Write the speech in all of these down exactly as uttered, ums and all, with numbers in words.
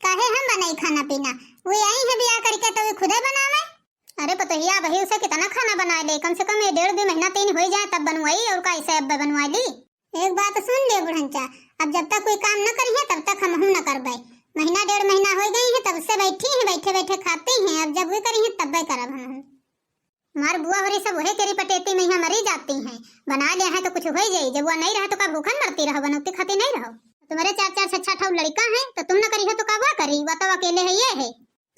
काहे हम बनाई खाना पीना? वे आई है बियाह करके तो वे खुदे बनावे। अरे पतोहिया, अबही उसे कितना खाना बनाए ले, कम से कम ये डेढ़ दो महीना तीन होई जाए तब बनवाई, और का इसे अब बनवा ली? एक बात सुन ले बुढ़नचा, अब जब तक कोई काम न करिहे तब तक हमहू न करबे। महीना डेढ़ महीना हो गई है तब से बैठी हैं, बैठे बैठे खाती हैं, अब जब वे करिहे तब्बे करब हम। हमार बुआ होरी सब वहे केरी पटेती में यहाँ मरी जाती हैं, बना ले हैं तो कुछ हो जाई, जब वो नहीं रहा तो का भूखन मरती रहो, बनौती खाती नहीं रहो। तुम्हारे चार चार छह छह ठो लड़का हैं तो तुम न करिहो तो का वा करी, वा तो अकेले है ये है।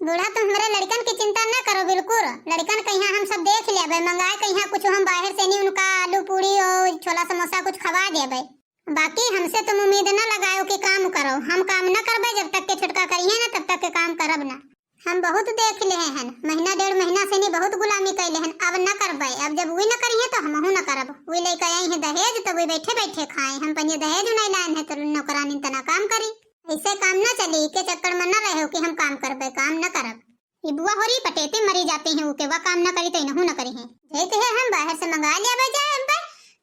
बूढ़ा, तुम हमरे लड़कन की चिंता न करो बिल्कुल। लड़कन के यहाँ हम सब देख लेबे, मंगाए के यहाँ कुछ हम बाहर से नहीं, उनका आलू पूड़ी और छोला समोसा कुछ खवा देबे। बाकी हमसे तुम उम्मीद न लगाओ कि काम करो, हम काम न करबे, जब तक के छुटका करिए ना तब तक के काम करब ना। हम बहुत देख ले हैं, महीना डेढ़ महीना से नहीं बहुत गुलामी कैले हैं, अब न करबे। अब जब वी न करिए तो हमहू न करब। वी लेके आई हैं दहेज तो वी बैठे बैठे खाए, हम पनिया दहेज नहीं लाए हैं तो नौकरानी तना काम करी। ऐसे काम न चली, के चक्कर में न रहो कि हम काम करबे, काम न करब। ई बुआ होरी पटेती मरी जाती हैं, उके वा काम न करी तो इनहू न करी हैं। जैते है हम बाहर से मंगा लिया बे जाए, अब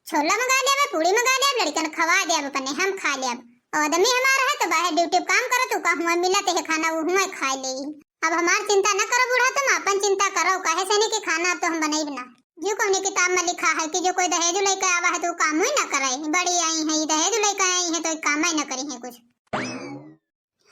छोला मंगा लिया बे, पूड़ी मंगा लिया, लड़कन खवा दिया अपने, हम खा लिया। और आदमी हमारा है तो बाहर ड्यूटी पे काम करो तो का हुआ मिलत है खाना, वो हुआ खा ले। अब हमार चिंता न करो बूढ़ा, तुम अपन चिंता करो, काहे से नहीं कि खाना अब तो हम बनाई बना। जो कौन किताब में लिखा है कि जो कोई दहेज लेके आवा है तो काम ही ना करे, बड़ी आई है, दहेज लेके आई है तो काम ही ना करी है कुछ।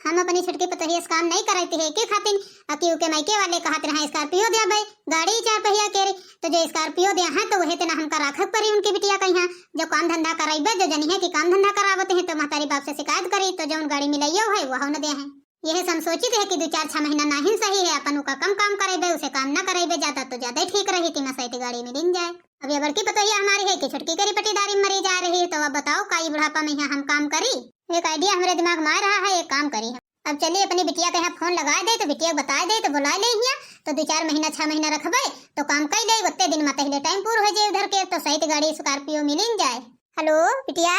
हम अपनी छोटकी पतोहिया से काम नहीं कराती है, के खातिन? अकी उके मायके वाले कहत रहे स्कॉर्पियो दे भाई, गाड़ी चार पहिया के रे, तो जो स्कॉर्पियो दे हैं तो वहे तना हमका राखक परी उनकी बिटिया का यहाँ, जो काम धंधा कराइबे, जो जनी है कि काम धंधा करावत हैं तो महतारी बाप से शिकायत करी, तो जो उन गाड़ी मिलाइयो है वह न दे हैं। यह सब सोचित है कि दो चार छह महीना नाहिन सही है, अपन उका कम काम कराइबे, उसे काम ना कराइबे, ज्यादा तो ज्यादा ही ठीक रही, तीन सैती गाड़ी मिलिन जाए। अब ये बड़की पतोहिया हमारी है कि छोटकी करी पटीदारी मरी जा रही है, तो अब बताओ का ई बुढ़ापा में यहाँ हम काम करी? एक आइडिया हमरे दिमाग में आ रहा है, एक काम करी हम। अब चलिए अपनी बिटिया के यहाँ फोन लगा दे, तो बिटिया के बता दे, तो बुला ले हिया, तो दो चार महीना, छह महीना रखबे, तो काम कई ले, उतने दिन में पहले टाइम पूरा हो जाए उधर के, तो सहित गाड़ी स्कॉर्पियो मिलिन जाए। हेलो बिटिया।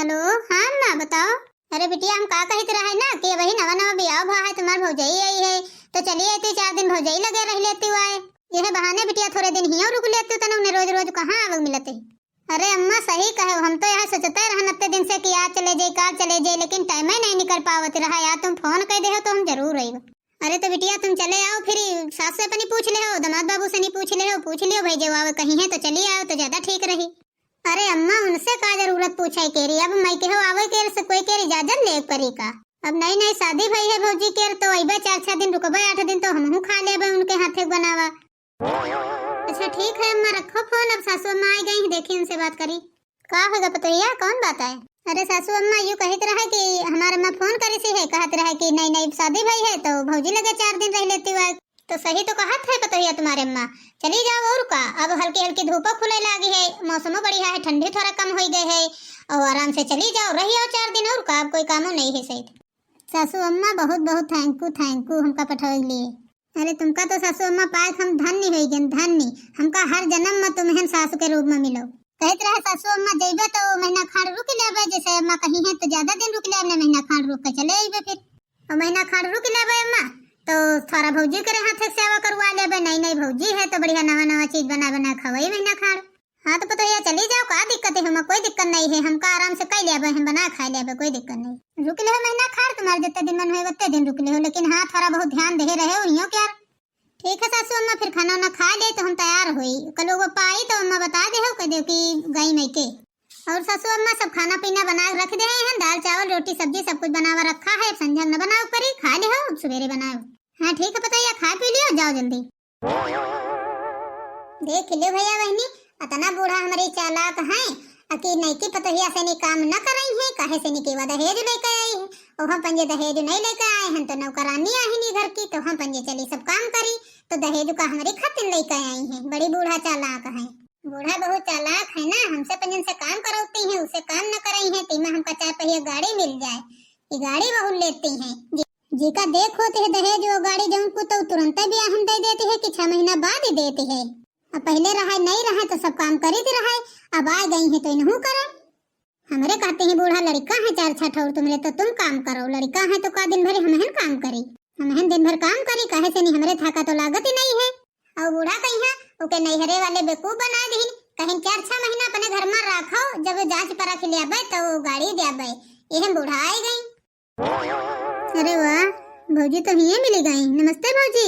हेलो, हाँ अम्मा बताओ। अरे बिटिया, हम का कहित रहे ना कि वही नवा नवा बियाह भा है, तुम्हार भौजाई आई है, तो चली आती, चार दिन भौजाई लगे रह लेती हुआ है। यह बहाने बिटिया थोड़े दिन हियों रुक लेती, तने उन्हें रोज रोज कहाँ आवक मिलत है। अरे अम्मा, सही कहे हो, हम तो यह सोचते रहन अत्ते दिन से कि आज चले जाए, काल चले जाए, लेकिन टाइम ही नहीं निकल पावत रहा। यार तुम फोन कर दे हो तो हम जरूर आइब। अरे तो बिटिया तुम चले आओ, फिर सास से अपनी पूछ ले हो, दामाद बाबू से नहीं पूछ ले हो, पूछ लियो भाई, जब आवे कहीं है तो चली आओ तो ज्यादा ठीक रही। अरे अम्मा, उनसे का जरूरत पूछे के री, अब मैं केहू आवे के से कोई के इजाजत ले परी का? अब नई नई शादी भई है भौजी के, तो अइबे चार छह दिन रुकबे, आठ दिन तो हमहू खा लेबे उनके हाथे के बनावा। अच्छा ठीक है अम्मा, रखो फोन, अब सासू अम्मा आ गई हैं, देखी उनसे बात करी। का होगा पतोहिया, कौन बात है? अरे सासू अम्मा यूं कहित रहे कि हमार अम्मा फोन करी सी है, कहत रहे कि नई नई शादी भई है तो भौजी लगे चार दिन रह लेती हुआ। तो सही तो कहत है पतोहिया तुम्हारे अम्मा, चली जाओ और का। अब हल्की हल्की धूपो खुले लागी है, मौसमो बढ़िया है, ठंडी थोड़ा कम होई गई है और आराम से चली जाओ, रही आओ चार दिन और का, अब कोई कामो नहीं है सही। सासू अम्मा बहुत बहुत thank you, thank you हमका पठौले। अरे तुमका तो सासू अम्मा पाए हम धन्य होई गन, धन्य। हमका हर जन्म में तुम्हें सासू के रूप में मिलो। कहत रहे सासू अम्मा जइबे तो महीना खाड़ रुक लेबे, जैसे अम्मा कही है तो ज्यादा दिन रुक लेबे, महीना खाड़ रुक के चले अइबे फिर। और महीना खाड़ रुक लेबे अम्मा, तो थोड़ा भौजी के हाथ से सेवा करवा लेबे, नई नई भौजी है तो बढ़िया नवा नवा चीज बना बना खवाई महीना खाड़। हाँ तो पतोहिया चली जाओ, का दिक्कत है, हमें कोई दिक्कत नहीं है, हमका आराम से कई लेबे, हम बना खा लेबे, कोई दिक्कत नहीं। रुक ले हो महीना खाड़, तुम्हारे जितने दिन मन होए उतने दिन रुक ले हो, लेकिन हाँ थोड़ा बहुत ध्यान दे रहे हो इहो क्या। ठीक है सासू अम्मा, फिर खाना वाना खा ले तो हम तैयार होई, कल वो पाई तो अम्मा बता दे हो, कह दे कि गई मैं के। और सासू अम्मा सब खाना पीना बना के रख दे हैं, दाल चावल रोटी सब्जी सब कुछ बनावा रखा है, अब संझा न बनाओ परी, खा ले हो, अब सवेरे बनाओ। हाँ ठीक है पतोहिया, खा पी लियो, जाओ जल्दी। देख लियो भैया बहनी, अतना बूढ़ा हमरे चालाक हैं, अकी नईकी पतोहिया से नी काम न करई है, काहे से नी केवा दहेज लेके आई है। और हम पंजे दहेज नहीं लेके आए हैं, तो नौकरानी आहिन ई घर की, तो हम पंजे चली सब काम करी, तो दहेज का हमरे खातिर लेके आई हैं। बड़ी बूढ़ा चालाक है, बूढ़ा बहुत चालाक है ना, हमसे पंजन से काम करौती हैं, उसे काम न करई हैं, तीमा हमका चार पहिया गाड़ी मिल जाए, ये गाड़ी बहुत लेती हैं। जेका देख होत है दहेज वो गाड़ी जौन को, तो तुरंते बियाहन दे देती है कि छह महीना बाद ही देती है। अब पहले रहा नहीं रहा तो सब काम करीत रहा, अब आ गई है तो इनहू करो। हमरे कहते हैं बूढ़ा लड़का है चार छह ठौर तुमरे, तो तुम काम करो, लड़का है तो का दिन भर हमहन काम करी, हमहन दिन भर काम करी, काहे से नहीं हमरे थाका तो लागत ही नहीं है। और बूढ़ा कहिया ओके नैहरे वाले बेवकूफ बना दीन, कहीं चार छह महीना अपने घर में रखो, जब जांच परख लियाबे तो गाड़ी दियाबे, यह बूढ़ा आए गई। अरे वाह, भौजी तो हिये मिली गई। नमस्ते भौजी।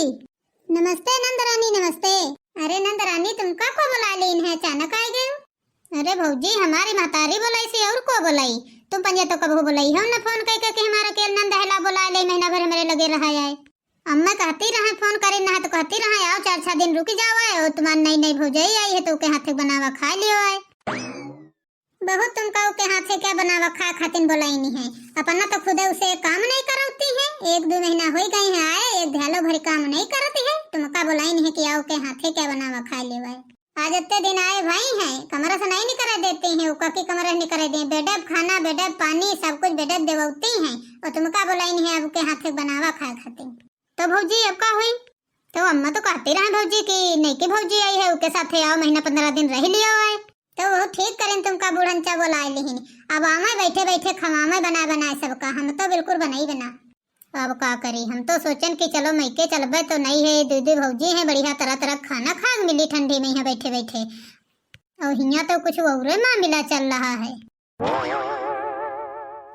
नमस्ते नंद रानी, नमस्ते। अरे नंद रानी, तुमका को बुलाय लीन है, अचानक आय गयो? अरे भौजी, हमारी महतारी बोलाई से और को बोलाई? तुम पंजा तो कबहू बोलाई हो न फोन कइ के कि हमारा केल नंद है, ला बोलाय ले, महीना भर हमरे लगे रहा है। अम्मा कहती रहे फोन करे ना तो कहती रहे आओ चार छह दिन रुकी जाओ है, और तुम्हार नई नई भौजाई आई है तो ओके हाथे बनावा खाय लियो है। बहुत तुमका ओके हाथे क्या बनावा खाय खातिन बोलाइनी है, अपना तो खुदे उसे काम नहीं करौती है। एक दो महीना होई गई है आए, एक ध्यालो भरी काम नहीं करती है, तुमका बोलाइनी है कि आओ ओके हाथे क्या बनावा खाय लियो है। आज इतने दिन आए भाई हैं, कमरा से नहीं निकरे देती हैं, उ काकी कमरा से निकरे दे, बेडे पे खाना, बेडे पे पानी, सब कुछ बेडे पे देवती हैं, और तुमका बोलाइनी है अब ओके हाथे बनावा खाय खातिर। तो भौजी अब का हुई? तो अम्मा तो कहती रहे भौजी कि नईकी भौजी आई है, ओके साथे आओ, महीना पन्द्रह दिन रह लियो आए। तो वो ठीक करें, तुमका बूढ़न चा बोलाय लिहिन, अब आवे बैठे बैठे खवावे बनाय बनाय सबका, हम तो बिल्कुल बनाई बना। अब का करी, हम तो सोचन कि चलो मइके चलबे तो नई है, दू दू भौजी हैं, बढ़िया तरह तरह खाना खाय मिली ठंडी में यहाँ बैठे बैठे। और हियाँ तो कुछ औरे मामला चल रहा है।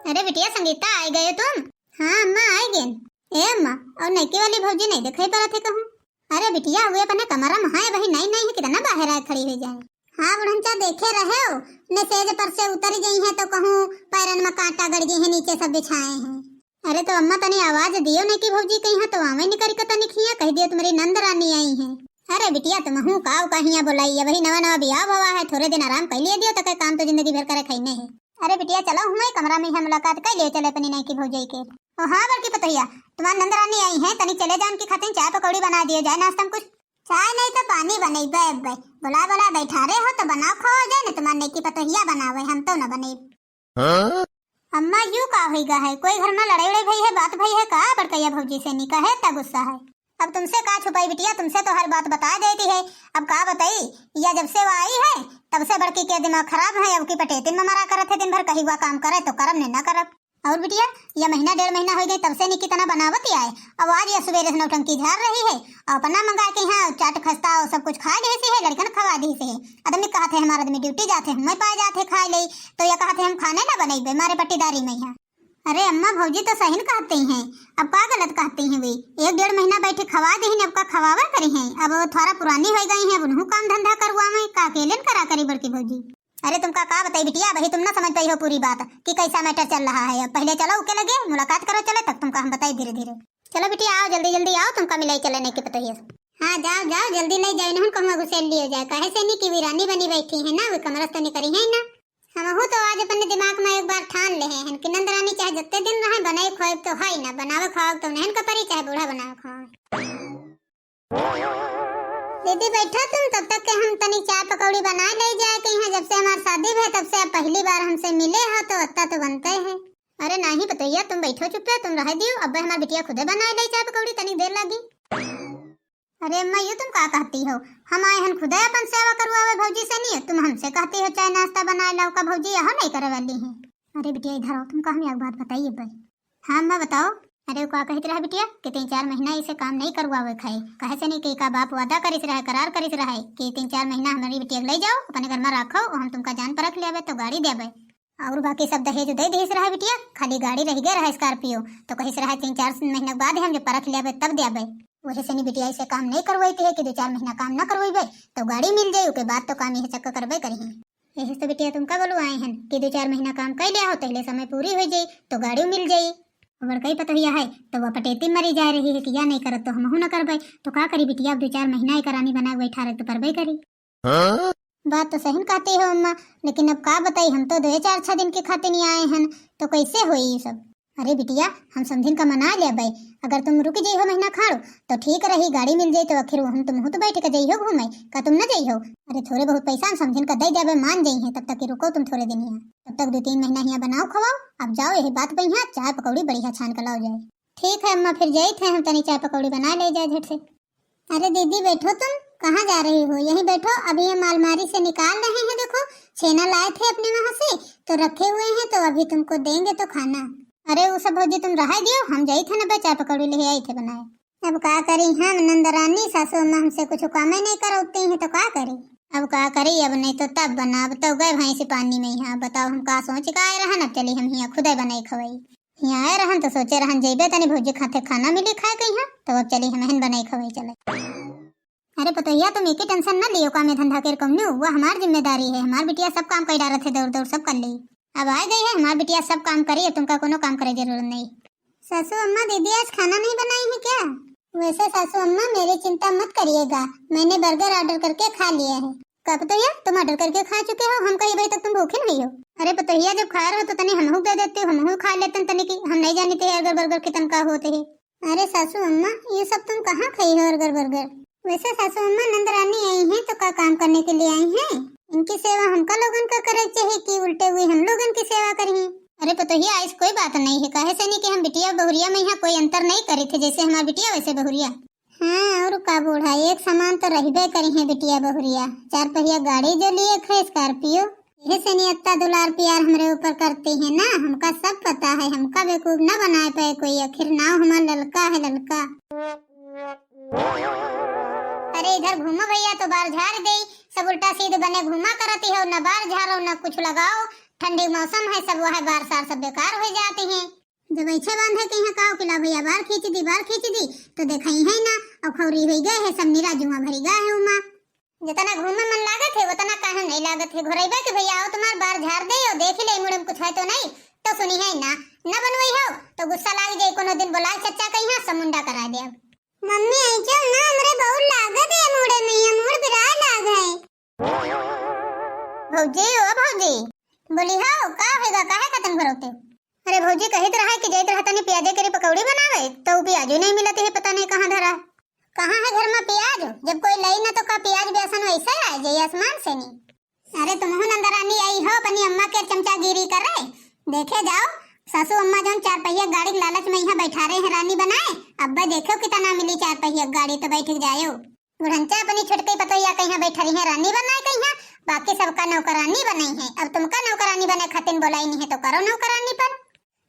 अरे बिटिया संगीता, आय गयो तुम? हाँ अम्मा, आय गेन। ए अम्मा, और नईकी वाली भौजी नहीं दिखाई पड़त है कहूँ? अरे बिटिया, वे अपने कमरा में है, वही नई नई है, कितना बाहर आय खड़ी हुई जाए। हाँ बुढ़न चा, देखे रहे हो, न सेज पर से उतरी गई है तो कहूँ पैरन में कांटा गड़ गई है, नीचे सब बिछाए हैं। अरे तो अम्मा तनी आवाज दियो नईकी भौजी कहिया तो आवे निकरी के तनी खिया, कहि दियो तुम्हारी नंद रानी आई है। अरे बिटिया तुमहू काव कहिया बोलाई, अबही नवा नवा बियाह भवा है, थोरे दिन आराम कइ लिए दियो, तके काम तो जिंदगी भर करे खइने है। अरे बिटिया चलो हुए कमरा में हम मुलाकात कइ लिए चले अपनी नईकी भौजाई के। ओ हाँ बड़की पतोहिया, तुम्हार नंद रानी आई है, तनी चले जाओ उनकी खातिर चाय पकौड़ी बनाय दियो जाए नाश्ता में कुछ। चाय नहीं तो पानी बनइबे अब्बे, बोला बोला बैठा रहे हो तो बनाओ खाओ जाए न, तुम्हार नईकी पतोहिया बनावे, हम तो न बनइब। हाँ? अम्मा, यू का होई गा है? कोई घर में लड़ाई उड़ाई भई है, बात भई है का बड़कैया भौजी से? नी कहे इतना गुस्सा है। अब तुमसे का छुपाई बिटिया, तुमसे तो हर बात बताय देती है। अब का बताई, या जब से वो आई है, तब से बड़की के दिमाग खराब है। अब की पटेतिन में मरा करत है, दिन भर कही हुआ काम करे तो करब, ने ना करब। और बिटिया, या महीना डेढ़ महीना होई गई तब से नी कितना बनावत ही आए। अब आज या सुबेरे से नौटंकी झार रही है, और अपना मंगा के यहाँ चाट खस्ता और सब कुछ खा ली से है, लड़कन खवा दी से है। आदमी कहत है हमार आदमी ड्यूटी जात है, हमें पाए जात है खाए ले, तो या कहत है हम खाने ना बनइबे, मारे पट्टीदारी में यहाँ। अरे अम्मा, भौजी तो सही न कहती हैं, अब का गलत कहती हैं वे? एक डेढ़ महीना बैठे खवा दीहिन, अब का खवावे करी हैं? अब वो थोड़ा पुरानी हो गई हैं, अब उन्हों काम धंधा करवावे, का अकेले न करा करी बड़की भौजी? अरे तुमका का बताई बिटिया, अबही तुम ना समझ पाई हो पूरी बात कि कैसा मैटर चल रहा है। अब पहले चलो उके लगे, मुलाकात करो चले, तब तुमका हम बताई धीरे धीरे। चलो बिटिया आओ, जल्दी जल्दी आओ, तुमका मिलाई चले नईकी पतोहिया से। हाँ जाओ जाओ, जल्दी ले जाओ, इन्हन कहूँ घुसेड़ लियो जाए, काहे से नी कि वी रानी बनी बैठी है ना, वी कमरा से तो निकरी है ना। हमहू तो आज अपने दिमाग में एक बार ठान ले हैं कि नंद रानी चाहे जितने दिन रहे, बनाई खोएब तो है ना, बनावे खाओ तो नहन का परी, चाहे बूढ़ा बनावे खाओ। दीदी बैठो तुम, तब तक के हम तनी चाय पकौड़ी बनाय ले जाए के यहाँ। जब से हमार शादी भय तब से आप पहली बार हमसे मिले हो तो अत्ता तो बनते है। अरे नहीं पतोहिया, तुम बैठो चुप्पे, तुम रह दियो, अब हमार बिटिया खुदे बनाय ले चाय पकौड़ी, तनी देर लागी। अरे अम्मा, यू तुम का कहती हो? हम आए हन खुदे अपन सेवा करवावे भौजी से, नहीं तुम हमसे कहती हो चाय नाश्ता बनाय लाओ, का भौजी यह नहीं करे वाली है? अरे बिटिया इधर आओ, तुमका हम एक बात बताई अब। हाँ अम्मा बताओ। अरे वो का कहत रहा बिटिया कि तीन चार महीना इसे काम नहीं करवावे खाए, कहे से नहीं कि का बाप वादा करिस रहे, करार करिस रहे कि तीन चार महीना हमारी बिटिया के ले जाओ, अपने घर में रखो, हम तुमका जान परख लेबे तो गाड़ी देबे। और बाकी सब दहेज दे दिस रहे बिटिया, खाली गाड़ी रह गए रहे स्कॉर्पियो, तो कहिस रहे तीन चार महीना के बाद हम जब परख लेबे तब देबे। वही से नहीं बिटिया इसे काम नहीं करवाई है कि दो चार महीना काम ना करवाइबे तो गाड़ी मिल जाई, ओके बाद तो काम यह चक्का करबे करी। यही तो बिटिया तुमका बोलू आए हन कि दो चार महीना काम कर लिया हो, तहले समय पूरी हो जाई तो गाड़ी मिल जाई। और बड़कई पतोहिया है तो वह पटेती मरी जा रही है कि या नहीं करत तो हमहू न करबे। तो का करी बिटिया, अब दो चार महीना एक रानी बना के बैठा रहे तो परबे करी। हाँ? बात तो सही कहती हो अम्मा, लेकिन अब का बताई, हम तो दो चार छह दिन के खातिर नहीं आए हन, तो कैसे होई ये सब? अरे बिटिया, हम समझिन का मना लेबे, अगर तुम रुक जइहो महीना खाड़ो तो ठीक रही, गाड़ी मिल जाई तो आखिर वो हम तुम तो बैठ के जइहो घूमे, का तुम न जइहो? अरे थोड़े बहुत पैसा हम समझिन का दे देबे, मान जइहे, तब तक के रुको तुम थोड़े दिन यहाँ, तब तक दो तीन महीना यहाँ बनाओ खवाओ। अब जाओ यही बात पे यहाँ चाय पकौड़ी बढ़िया छान के लाओ जाए। ठीक है अम्मा, फिर जाइत है हम तनी चाय पकौड़ी बना ले जाए झट से। अरे दीदी बैठो, तुम कहाँ जा रही हो? यहीं बैठो, अभी हम अलमारी से निकाल रहे हैं, देखो छेना लाए थे अपने वहाँ से तो रखे हुए हैं, तो अभी तुमको देंगे तो खाना। अरे वो सब भौजी तुम रहा दियो, हम जाइत है ना बे चाय पकौड़ी ले आई थे बनाए। अब का करी हम नंदरानी, सासू अम्मा हमसे कुछ कामे नहीं करौती हैं तो का करी? अब का करी, अब नहीं तो तब बना, अब तो गए भैंस पानी में यहाँ, बताओ हम का सोच के आए रहन, अब चली हम यहाँ खुदे बनाई खवाई। हियाँ आए रहन तो सोचे रहन जइबे तनी भौजी खाते खाना मिली खाए कहिया, तो अब चली हमहन बनाई खवाई चले। अरे पतोहिया, तुम एके tension न लियो, कामे धंधा के कमनो, वह हमार जिम्मेदारी है, हमार बिटिया सब काम कर डारत है, दौड़ दौड़ सब कर ले। अब आ गई है हमार बिटिया, सब काम करी, अब तुमका कोनो काम करे जरूरत नहीं। सासू अम्मा, दीदी आज खाना नहीं बनाई है क्या? वैसे सासू अम्मा, मेरी चिंता मत करिएगा, मैंने burger order करके खा लिया है। का पतोहिया, तुम order करके खा चुके हो? हम कही भाई तक तुम भूखे नहीं हो। अरे पतोहिया, जब खाए रहो तो तनी हमहू दे देते हो, हमहू खा लेते तनी की, हम नहीं जानी थे burger burger कितन का होते है। अरे सासू अम्मा, ये सब तुम कहाँ खाई हो burger burger? वैसे सासू अम्मा, नंद रानी आई हैं तो का काम करने के लिए आई हैं? इनकी सेवा हमका लोगन का करे चाहिए कि उल्टे हुए हम लोगन की सेवा करी? अरे पतोहिया, ऐसी कोई बात नहीं है, काहे से नहीं कि हम बिटिया बहुरिया में यहाँ कोई अंतर नहीं करी थे, जैसे हमार बिटिया वैसे बहुरिया। हाँ, और का बूढ़ा, एक समान तो रहबे करी है बिटिया बहुरिया। चार पहिया गाड़ी जो लिए थे, Scorpio, यही से नहीं इतना दुलार प्यार हमरे ऊपर करती है ना, हमका सब पता है, हमका बेवकूफ ना बनाए पाए कोई, आखिर नाव हमार ललका है, ललका। अरे इधर घूमो भैया, तो बार झाड़ दे, सब उल्टा सीध बने घूमा करती हो, न बार झाड़ो न कुछ लगाओ, ठंडी मौसम है, सब वह बार सार सब बेकार हो जाते हैं। जब ऐसे बांधे के यहाँ काव किला भैया बार खींच दी, बार खींच दी, तो देखा ही है ना, अब खौरी हुई गए है, सब निरा जुआ भरी गए है उमा। जितना घूमे मन लागत है, उतना काहे नहीं लागत है। घोरैबा के भैया आओ, तुम्हार बार झाड़ दे, और देख ले मुड़े में कुछ है तो नहीं, तो सुनी है ना, न बनवई हो, तो गुस्सा लाग जाए, कोनो दिन बोलाए चच्चा कहीं, सब मुंडा करा दे। मम्मी, ऐसे ना, हमरे बहुत लागत है मुड़े में, ये मुड़ बिराए लाग है। भौजी, ओ भौजी, बोली हो, का होइगा, काहे खातिर घोरौते? अरे भौजी, कहित रहा कि जाइत रहा तनी प्याजे के पकौड़ी बनावे, तो उ प्याजो नहीं मिलत है, पता नहीं कहाँ धरा। कहाँ है घर में प्याज? जब कोई लई ना तो का प्याज बेसन वैसे आए जाई आसमान से नहीं? अरे तुमहू नंदरानी आई हो अपनी अम्मा के चमचागिरी करे। देखे जाओ, सासू अम्मा जौन चार पहिया गाड़ी के लालच में यहाँ बैठा रहे हैं रानी बनाए, अब देखो कितना मिली चार पहिया गाड़ी तो बैठ जायो। बुढ़ंचा अपनी छोटकी पतोहिया कहिया बैठा रही है रानी बनाए कहिया, बाकी सबका नौकरानी बनाई है। अब तुमका नौकरानी बने खातिर बोलाई नहीं है तो करो नौकरानी पर।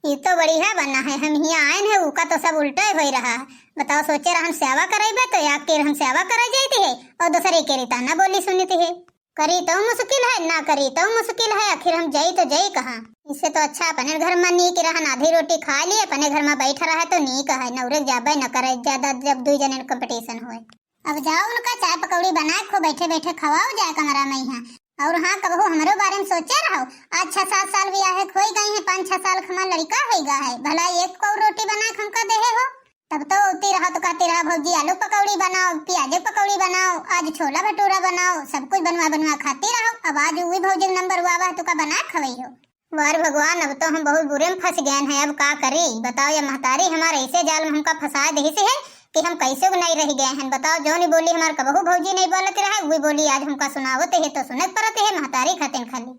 ई तो बढ़िया बना है, हम हियाँ आएन है, उका तो सब उल्टा ही होई रहा है। बताओ, सोचे रहन सेवा करइबे तो या के रहन सेवा करे जाइत है और दूसरे के रीता ना बोली सुनित है। करी तो मुश्किल है, ना करी तो मुश्किल है, आखिर हम जाई तो जाई कहाँ? इससे तो अच्छा अपने घर में नीक रहन, आधी रोटी खा लिए, अपने घर में बैठ रहा है तो नीक है, नौरे जाबे न करे ज्यादा, जब दुई जने competition होए। अब जाओ उनका चाय पकौड़ी बनाए, खो बैठे बैठे खवाओ जाए कमरा में यहाँ। और हाँ, कबहू हमरो बारे में सोचे रहो, आज छह सात साल बियाहे के होई गई है, पाँच छह साल के हमार लड़का होई गा है, भला एक को रोटी बनाए के हमका देहे हो? तब तो उती रहो तो कहती रहा, "भौजी आलू पकौड़ी बनाओ, प्याज पकौड़ी बनाओ, आज छोला भटूरा बनाओ", सब कुछ बनवा बनवा खाती रहो। अब आज उही भौजी के नंबर हुआ बा, तो का बना खवई हो? वार भगवान, अब तो हम बहुत बुरे में फंस गए हैं, अब का करी? बताओ, ये महतारी हमारे ऐसे जाल में हमका फंसा दे से है कि हम कैसे नहीं रह गए हैं। बताओ, जौन बोली हमार कबहू भौजी नहीं बोलत रहे, वही बोली आज हमका सुनावत है, तो सुनत परत है महतारी खातिन खाली।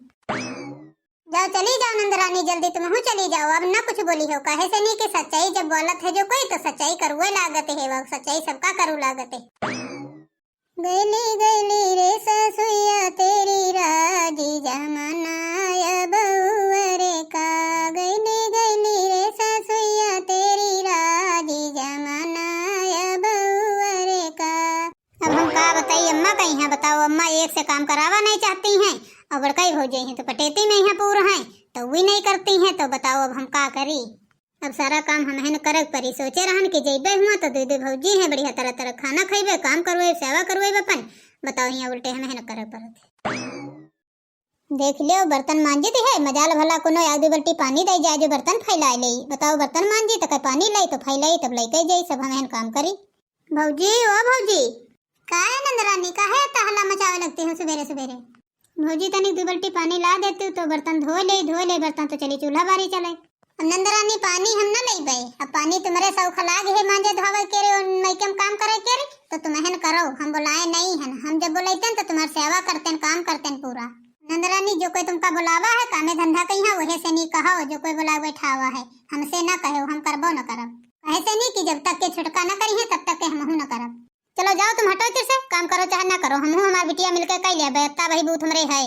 जाओ, चली जाओ नंदरानी, जल्दी तुमहू चली जाओ, अब ना कुछ बोली हो, काहे से नहीं कि सच्चाई जब बोलत है जो कोई, तो सच्चाई करुए लागत है, वो सच्चाई सबका करू लागत है। गैली गैली रे ससुइया तेरी राजी जमाना या बउआ रे का, गैली गैली रे ससुइया तेरी राजी जमाना या बउआ रे का। अब हम का बताई अम्मा, कहीं है बताओ, अम्मा एक से काम करावा नहीं चाहती हैं और बड़काई भौजी हैं तो पटेती में यहाँ पूर हैं, तो वी नहीं करती हैं, तो बताओ अब हम का करी? अब सारा काम हमहन करक परी। सोचे रहन कि जइबे हुआ तो दुई दुई भौजी हैं, बढ़िया तरह तरह खाना खइबे, काम करवे, सेवा करवे अपन। बताओ, हियाँ उल्टे हमहन करक परत है। देख लियो, बर्तन मांजित है, मजाल भला कोनो एक दुई बाल्टी पानी दे जाए जो बर्तन फैलाए ले। बताओ, बर्तन मांजी तो कहीं पानी लाई तो फैलाई, तब लइके जाई, सब हमहन काम करी। भौजी, ओ भौजी। का है नंदरानी, काहे इतना हल्ला मचावे लगती हो सुबेरे सुबेरे? भौजी, तनिक दुई बाल्टी पानी ला देती तो बर्तन धो ले, धो ले, बर्तन तो चली चूल्हा बारी चले। अब नंदरानी, पानी हम न लेबे, अब पानी तुम्हरे शौक लाग है मांजे धोवे के रे, और मइके में काम करे के रे, तो तुमहन करो, हम बुलाए नहीं हन। हम जब बुलाइतन तो तुम्हार सेवा करतेन, काम करतेन पूरा। नंदरानी, जो कोई तुमका बुलावा है कामे धंधा कहीं है, वहे से नहीं कहो, जो कोई बुलाए बैठावा है, हमसे ना कहो, हम करबो न करब। कहे से नहीं कि जब तक के छुटका न करी है तब तक के हमहू न करब। चलो जाओ, तुम हटो इधर से, काम करो चाहे ना करो, हमहू हमार बिटिया मिलके कई लेबे, इतना वही बूथ हमरे है।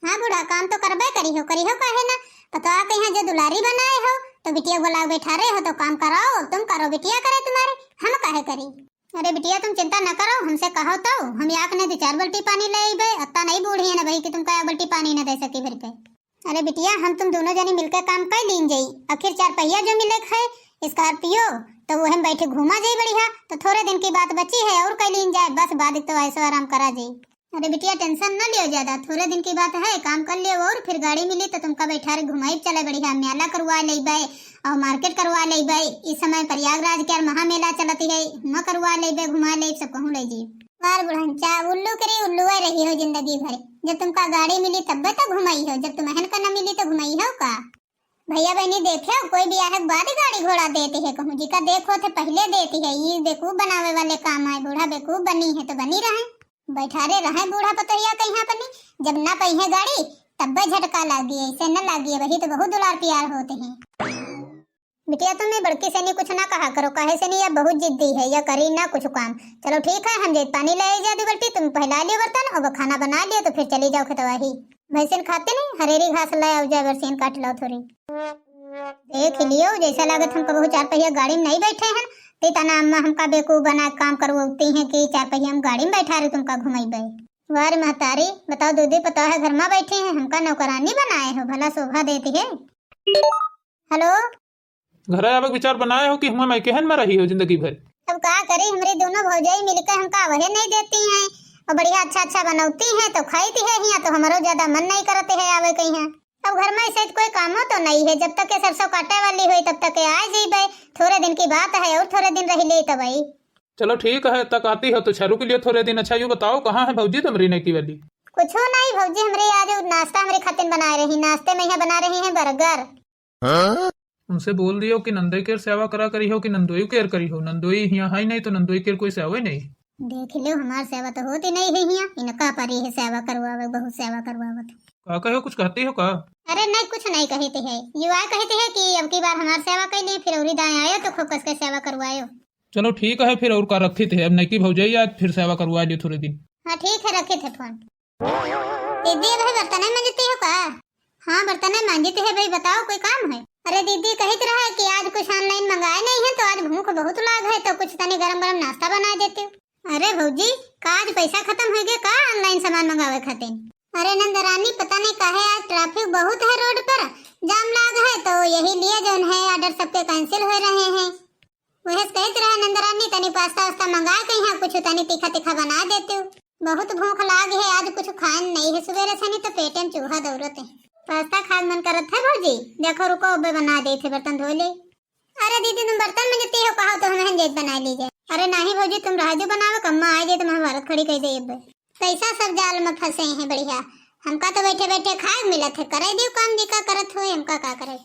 हाँ बूढ़ा, काम तो करबे करी हो, करी हो काहे ना? पतोहा के यहाँ जो दुलारी बनाए हो, तो बिटिया बोला बैठा रहे हो, तो काम कराओ, तुम करो, बिटिया करे तुम्हारे, हम काहे करी? अरे बिटिया, तुम चिंता न करो, हमसे कहो तो हम याक ने दो चार बाल्टी पानी ले अइबे, अत्ता नहीं बूढ़ी है ना भाई कि तुमका एक बाल्टी पानी न दे सकी भर के। अरे बिटिया, हम तुम दोनों जनी मिलके काम कइ लीन जाई। आखिर चार पहिया जो मिले है, Scorpio, तो वही में बैठे घूमा जाई बढ़िया। तो थोरे दिन की बात बची है और कइ लीन जाए, बस बाद तो ऐसो आराम करा जाई। अरे बिटिया, tension न लियो ज्यादा, थोरे दिन की बात है, काम कर लियो और फिर गाड़ी मिली तो तुमका बैठारे घुमाई चले बढ़िया, मेला करवा लेबे और market करवा लेबे। इस समय प्रयागराज के यार महामेला चलत है, हुआं करवा लेबे, घुमा लेब, सब कहूँ ले जी। वार बुढ़नचा, उल्लू करी उल्लुए रही हो जिंदगी भर। जब तुमका गाड़ी मिली तब्बे तो घुमाई हो, जब तुमहन का न मिली तो घुमाई हो का? भइया बहिनी देखे हो, कोई बियाह के बाद गाड़ी घोड़ा देती है कहूँ, जिका देखो थे पहिले देती है। ये बेवकूफ बनावे वाले काम आए, बूढ़ा बेवकूफ बनी है तो बनी रहे, बैठारे रहे बूढ़ा पतोहिया कहीं अपनी। जब ना पइहे गाड़ी तब्बे झटका लागी, ऐसे न लागी, वही तो बहुत दुलार प्यार होते हैं। बिटिया, तुम ई बड़की सेनी कुछ ना कहा करो, काहे सेनी या बहुत जिद्दी है, या करी ना कुछ काम। चलो ठीक है, हम जाइत पानी ले आई जा दू बाल्टी, तुम फैला लियो बर्तन और वो खाना बना लियो, तो फिर चली जाओ खेतवा ही। भैंसिन खाती नहीं, हरेरी घास ले आओ जा, बरसीन काट लो थोरी। देख लियो, जैसा लागत हम कबहू चार पहिया गाड़ी में नहीं बैठे हैं, ते तना अम्मा हमका बेवकूफ बना के काम करवती हैं कि चार पहिया हम गाड़ी में बैठा रहे तुमका घुमाई। वाह रे महतारी, बताओ, दू दू पतोह है घर में बैठी हैं, हमका नौकरानी बनाए हो, भला शोभा देती है। हेलो। घरे आवे के विचार बनाए हो कि हुआं मायकेहन में रही हो जिंदगी भर? अब का करी, हमरी दोनों भौजाई मिलके हमका वहे नहीं देती हैं और बढ़िया अच्छा अच्छा बनौती हैं तो खाइत है हियां, तो हमरो ज्यादा मन नहीं करत है आवे के हियां। अब घर में ऐसे कोई कामो तो नहीं है, जब तक के सरसों काटे वाली हुई तब तक के आ जइबे, थोरे दिन की बात है और थोरे दिन रह ले तब आई। चलो ठीक है, तक आती हो तो छरू के लिए थोरे दिन। अच्छा यूं बताओ, कहाँ है भौजी तुम्हरी नैकी वाली? कुछ नहीं भौजी, हमरे आज नाश्ता हमरे खातिर बनाए रही, नाश्ते में यहाँ बना रही हैं burger। हाँ? उनसे बोल दियो कि नंदोई के सेवा करा करी हो कि नंदोई केर करी हो, नंदोई हियां है नहीं तो नंदोई केर कोई सेवा ही नहीं। देख लो, हमार सेवा तो होती नहीं है हियां, इनका परी है सेवा करवावे, बहुत सेवा करवावत। का कहो, कुछ कहती हो का? अरे नहीं, कुछ नहीं कहती है, यू आए कहती है कि अब की बार हमार सेवा कर लिए, फिर औरी दाएं आयो तो खूब कस के सेवा करवायो। चलो ठीक है, फिर और का रखी थे, अब नैकी भौजाई आज फिर सेवा करवा लियो थोड़े दिन। हाँ ठीक है, रखे थे फोन। दीदी, अब है बर्तन मांजती हो का? हाँ, बर्तन मांजती है भाई, बताओ कोई काम है? अरे दीदी, कहित रहा कि आज कुछ online मंगाए नहीं है तो आज भूख बहुत लाग है, तो कुछ तनी गरम गरम नाश्ता बना देती हो। अरे भौजी, का आज पैसा खत्म हो गया का online सामान मंगावे खातिर? अरे नंदरानी, पता नहीं काहे आज traffic बहुत है road पर, जाम लाग है, तो यही लिए जौन है order सबके cancel हो रहे हैं। वही से कहित रहे नंदरानी, तनी पास्ता वास्ता मंगा के यहाँ कुछ तनी तीखा तीखा बना देते हो। बहुत भूख लाग है, आज कुछ खान नहीं है, सुबेरे से नहीं तो पेटे में चूहा दौड़त है। पास्ता खाए मन करत है भौजी, देखो रुको, अबे बना देत है, बर्तन धो ले। अरे दीदी, तुम बर्तन मांजती हो, कहो तो हम हन जेत बना लीजिए। अरे नहीं भौजी, तुम रह जो बनावे, कम्मा आ जाए तो महाभारत खड़ी कर दे अबे। पैसा सब जाल में फंसे हैं बढ़िया, हमका तो बैठे बैठे खाए मिलत है, करे दियो काम जी का करत हो, हमका का करे।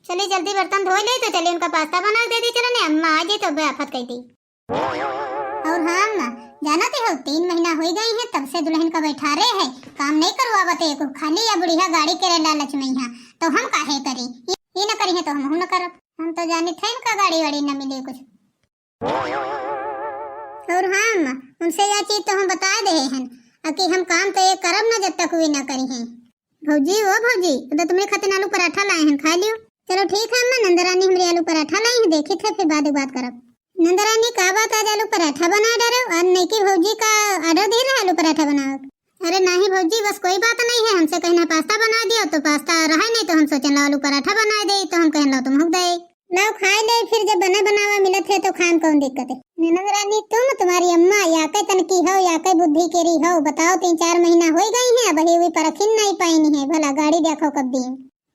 चली जल्दी बर्तन धो ले तो चली उनका पास्ता बना के दे दी, चलो ने अम्मा आ जाए तो अबे आफत कर दी। और हाँ अम्मा, जानत हो, तीन महीना हो गई है तब से दुल्हन का बैठारे है, काम नहीं करवावत है एको, खाली या बुढ़िया गाड़ी के लालच में यहाँ, तो हम काहे करी? ये, ये न करी है तो हमहू न करब। हम तो जानित है इनका गाड़ी वाड़ी न मिले कुछ। और हाँ अम्मा, उनसे यह चीज तो हम बता दे हैं, अ कि हम काम तो ये करब न जब तक वे न करी हैं। भौजी, ओ भौजी, तो तुमरे खातिर आलू पराठा लाए हैं, खा लियो। चलो ठीक है अम्मा, नंदरानी हमरे आलू पराठा लाई हैं, देखी थे फिर बाद में बात करब। नंदरानी, का बात आज आलू पराठा बना डारे? और नैकी भौजी का order दे रहा आलू पराठा बनावे? अरे नहीं भौजी, बस कोई बात नहीं है, हमसे कहना पास्ता बना दियो तो पास्ता रहा नहीं तो हम सोचन ला आलू पराठा बना दे, तो हम कहन ला तुम हुक दे। लाओ खाए ले, फिर जब बने बनावा मिलत है तो खाए में कौन दिक्कत है। ननद रानी, तुम, तुम्हारी अम्मा या के तनकी हो, या के बुद्धि केरी हो, बताओ, तीन चार महीना हो गई है, अबही वे परखिन नहीं पाइन है, भला गाड़ी देखो कब दी।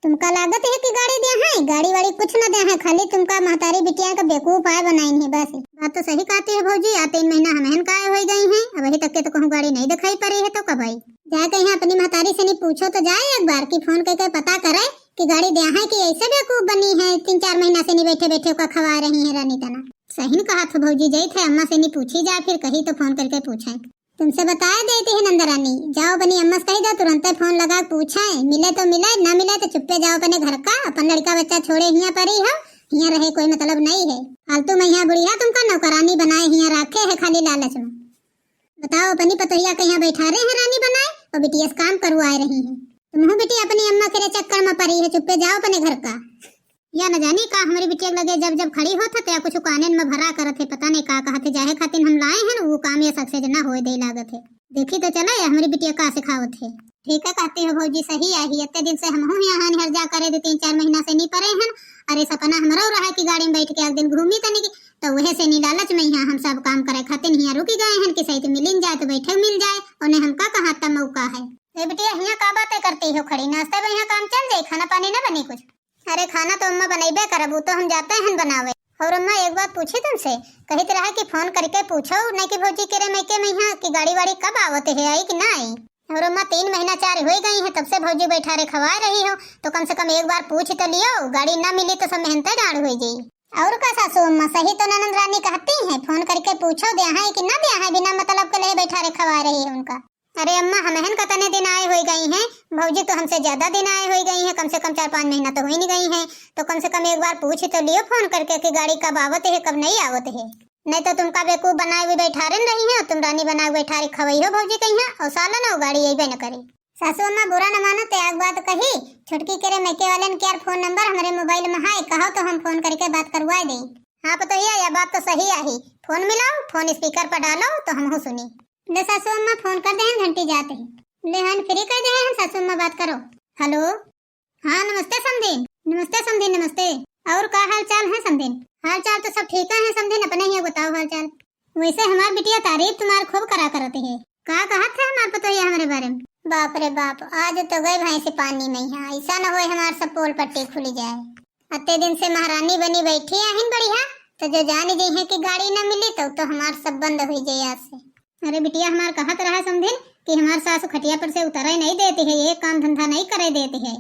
तुमका लागत है कि गाड़ी दे हैं? गाड़ी वाड़ी कुछ न दे हैं, खाली तुमका महतारी बिटिया का बेवकूफ आए बनाइन है बस। बात तो सही कहती है भौजी, या तीन महीना हमहन का आए हो गई हैं, अबही तक के तो कहूँ गाड़ी नहीं दिखाई पड़ी है, तो कब आई? जाए कहीं अपनी महतारी से नहीं पूछो तो जाए एक बार कि फोन करके पता करे कि गाड़ी दे हैं कि ऐसे बेवकूफ बनी है, तीन चार महीना से नहीं बैठे बैठे ओका खवा रही है रानी तना। सही न कहा था भौजी, जाई थे अम्मा से नहीं पूछी जाए, फिर कही तो फोन करके पूछे। तुमसे बताए देती है नंदरानी, जाओ अपनी अम्मा से कही दो, तुरंते फोन लगा के पूछे, मिले तो मिले, ना मिले तो चुप्पे जाओ अपने घर का, अपन लड़का बच्चा छोड़े हियां परी हो, हियां रहे कोई मतलब नहीं है। फालतू में यहाँ बुढ़िया तुमका नौकरानी बनाए हियां रखे है खाली लालच में। बताओ, अपनी पतोहिया के यहाँ बैठारे हैं रानी बनाए और बिटिया से काम करवाए रही हैं। तुमहू बिटिया अपनी अम्मा के रे चक्कर में परी है, चुप्पे जाओ अपने घर का। या न जानी का हमरी बिटिया के लगे जब जब खड़ी होत है, तो या कुछ कानन में भरा करत है, पता नहीं का कहत है, जाहे खातिर हम लाए हैं, वो काम या success ना होए दे लागत है। देखी तो चला, ये हमरी बिटिया का सिखावत है। ठीक है कहती हो भौजी, सही आही। इतने दिन से हमहू यहाँ निहर जा करे, दो तीन चार महीना से नहीं परे हन। अरे सपना हमरो रहा कि गाड़ी में बैठ के एक दिन घूमी तनी की, तो वह से नहीं लालच में यहाँ हम सब काम करे खातिर यहाँ रुकी गए हैं कि सही तो मिलिन जाए तो बैठे मिल जाए, उन्हें हमका कहाँ तब मौका है। ए बिटिया, हियाँ का बातें करती हो खड़ी? नाश्ते में यहाँ काम चल जाई, खाना पानी ना बनी कुछ? अरे खाना तो अम्मा बनइबे करब, उ तो हम जाते हैं बनावे। और अम्मा एक बात पूछी तुमसे, कहित रहा कि फोन करके पूछो नहीं कि भौजी केरे मइके में यहाँ कि गाड़ी वाड़ी कब आवत है, आई कि ना आई? और अम्मा तीन महीना चार हो गई है तब से भौजी बैठारे खवाए रही हो, तो कम से कम एक बार पूछ तो लियो, गाड़ी ना मिली तो सब मेहनते डांड हो जाई। और का सासू अम्मा, सही तो ननद रानी कहती हैं, फोन करके पूछो, द्या है कि ना द्या है, बिना मतलब के ले बैठारे खवाए रही है उनका। अरे अम्मा, हमहन कतने दिन आए होई गई हैं, भौजी तो हमसे ज्यादा दिन आए होई गई हैं, कम से कम चार पाँच महीना तो होई नहीं गई हैं, तो कम से कम एक बार पूछ तो लियो फोन करके कि गाड़ी कब आवत है, कब नहीं आवत है। नहीं तो तुमका बेवकूफ बनाए हुए बैठारे न रही हैं, तुम रानी बनाए बैठारे खवई हो भौजी कहीं, और साला ना वो गाड़ी अइबे न करी। सासू अम्मा बुरा न मानो, ते एक बात कही, छोटकी केरे मइके वालन के यार फोन नंबर हमरे मोबाइल में है, कहो तो हम फोन करके बात करवाए दे। हाँ पतोहिया, या बात तो सही आही, फोन मिलाओ, फोन स्पीकर पर डालो तो हमहू सुनी। ले सासू अम्मा फोन कर दे हैं, घंटी जाते हैं। ले hand free कर दे हैं हम, सासू अम्मा बात करो। हेलो। हाँ नमस्ते समधिन। नमस्ते समधिन, नमस्ते। और का हाल चाल है समधिन? हाल चाल तो सब ठीक है समधिन, अपने ही बताओ हाल चाल। वैसे हमार बिटिया तारीफ तुम्हार खूब करा करत है। का कहत है हमार पतोहिया हमरे बारे में? बाप रे बाप, आज तो गए भैंस पानी में है, ऐसा न होए हमार सब पोल पट्टी खुली जाए। अत्ते दिन से महारानी बनी बैठी आहिन बढ़िया, तो जो जान जइहे कि गाड़ी न मिली तो, तो हमार सब बंद हुई जाए आज से। अरे बिटिया हमार कहत रहा समधिन कि हमार सासु खटिया पर से उतरे नहीं देती है, एक काम धंधा नहीं करे देती है,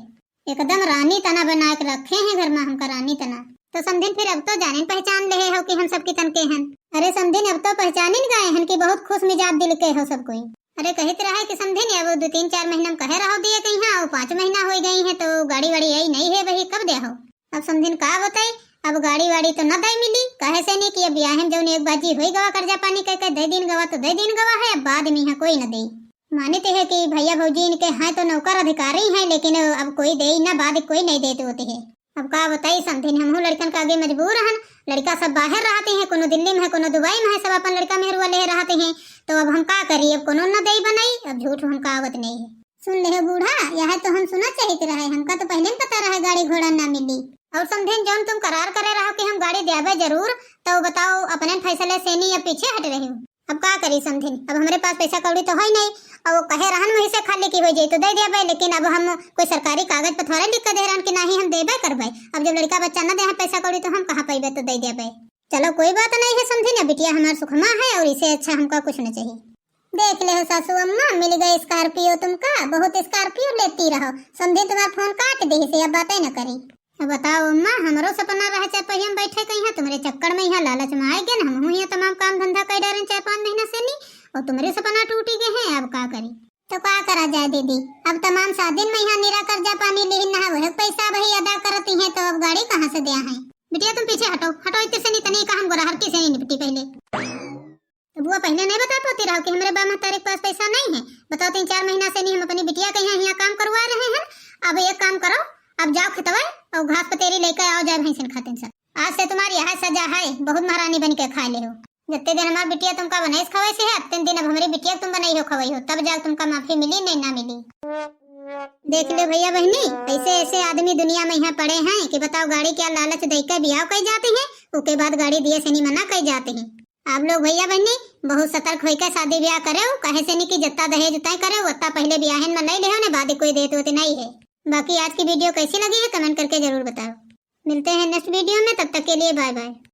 एकदम रानी तना बना के रखे हैं घर में हमका, रानी तना। तो समधिन फिर अब तो जानिन पहचान ले हो कि हम सबकी तन के हन। अरे समधिन अब तो पहचानिन गए हन कि बहुत खुश मिजाज दिल के हो सब कोई। अरे कहित रहा है कि समधिन अब दो तीन चार महीना में कहे रहो दिए कहीं, हाँ, वो पाँच महीना हो गई है तो गाड़ी वाड़ी आई नहीं है, वही कब दे हो? अब समधिन का बताई, अब गाड़ी वाड़ी तो न दे मिली, कहे से नहीं कि अब ब्याहे में जौन एक बाजी हुई गवा, कर्जा पानी कह के दे दिन गवा तो दे दिन गवा है, अब बाद में यहाँ कोई न दे। मानित है कि भैया भौजी इनके हैं तो नौकर अधिकारी हैं, लेकिन अब कोई दे ना, बाद कोई नहीं देते होते हैं। अब का बताई समधिन, हमहू लड़कन के आगे मजबूर हन। लड़का सब बाहर रहते हैं, कोनो दिल्ली में है, कोनो दुबई में है, सब अपन लड़का मेहरुआ ले रहते हैं। तो अब हम का करी, अब कोनो न दे बनाई, अब झूठ हमका आवत नहीं है। सुन ले बूढ़ा, यह तो हम सुना चाहित रहे, हमका तो पहले न पता रहे गाड़ी घोड़ा ना मिली। और समधिन जौन तुम करार करे रहो कि हम गाड़ी देबे जरूर, तो बताओ अपने फैसले से नहीं या पीछे हट रही हो। अब का करी समधिन, अब हमरे पास पैसा कौड़ी तो है नहीं, और वो कहे रहन वही से खाली की हो जाई तो दे देबे, लेकिन अब हम कोई सरकारी कागज पर थोड़ा लिख के दे रहन कि नहीं हम देबे करबे। अब जब लड़का बच्चा न दे हैं पैसा कौड़ी तो हम कहाँ पैबे तो दे देबे। चलो कोई बात नहीं है समधिन, अब बिटिया हमार सुखमा है और इसे अच्छा हमका कुछ न चाहिए। देख ले हो सासू अम्मा, मिल गए स्कॉर्पियो तुमका, बहुत स्कॉर्पियो लेती रहो। समधिन तुम्हार फोन काट दे से, अब बातें न करी। अब बताओ अम्मा, हमरो सपना रहे चार पहिया में बैठे कहीं, तुम्हरे चक्कर में यहाँ लालच में आए गए न, हमहू यहाँ तमाम काम धंधा कर डारे चार पाँच महीना से नहीं, और तुम्हरे सपना टूटी गए हैं, अब का करी? तो का करा जाए दीदी, अब तमाम शादिन में यहाँ निरा कर्जा पानी लिहिन न है, वह पैसा वही अदा करती हैं, तो अब गाड़ी कहाँ से दिया है? बिटिया तुम पीछे हटो, हटो इतने से नहीं, तनी का हम गोरा हर किसे नहीं निपटी पहले। तो बुआ पहले नहीं बता पाती रहो कि हमरे बा महतारी के पास पैसा नहीं है। बताओ, तीन चार महीना से नहीं हम अपनी बिटिया के यहाँ, यहाँ काम करवा रहे हैं। अब एक काम करो, अब जाओ खेतवा और घास पतेरी लेके आओ जाए भैंसिन खातिन सब। आज से तुम्हारी यह सजा है, बहुत महारानी बन के खा ले हो। जितने दिन हमार बिटिया तुमका बनाइस खवाइस है, उतने दिन अब हमरी बिटिया के तुम बनाई हो खवाई हो, तब जाके तुमका माफी मिली, नहीं ना मिली। देख ले भैया बहनी, ऐसे ऐसे आदमी दुनिया में यहाँ पड़े हैं कि बताओ गाड़ी क्या लालच दे के बियाह कई जाते हैं, उके बाद गाड़ी दिए से नहीं मना कई जाते हैं। आप लोग भैया बहनी बहुत सतर्क होइके शादी ब्याह करेउ, कहे से नहीं कि जत्ता दहेज तय करेउ, वत्ता पहले ब्याहन में ले लेहो ने, बाद कोई देत होते नहीं है। बाकी आज की video कैसी लगी है comment करके जरूर बताओ। मिलते हैं next video में, तब तक के लिए bye bye।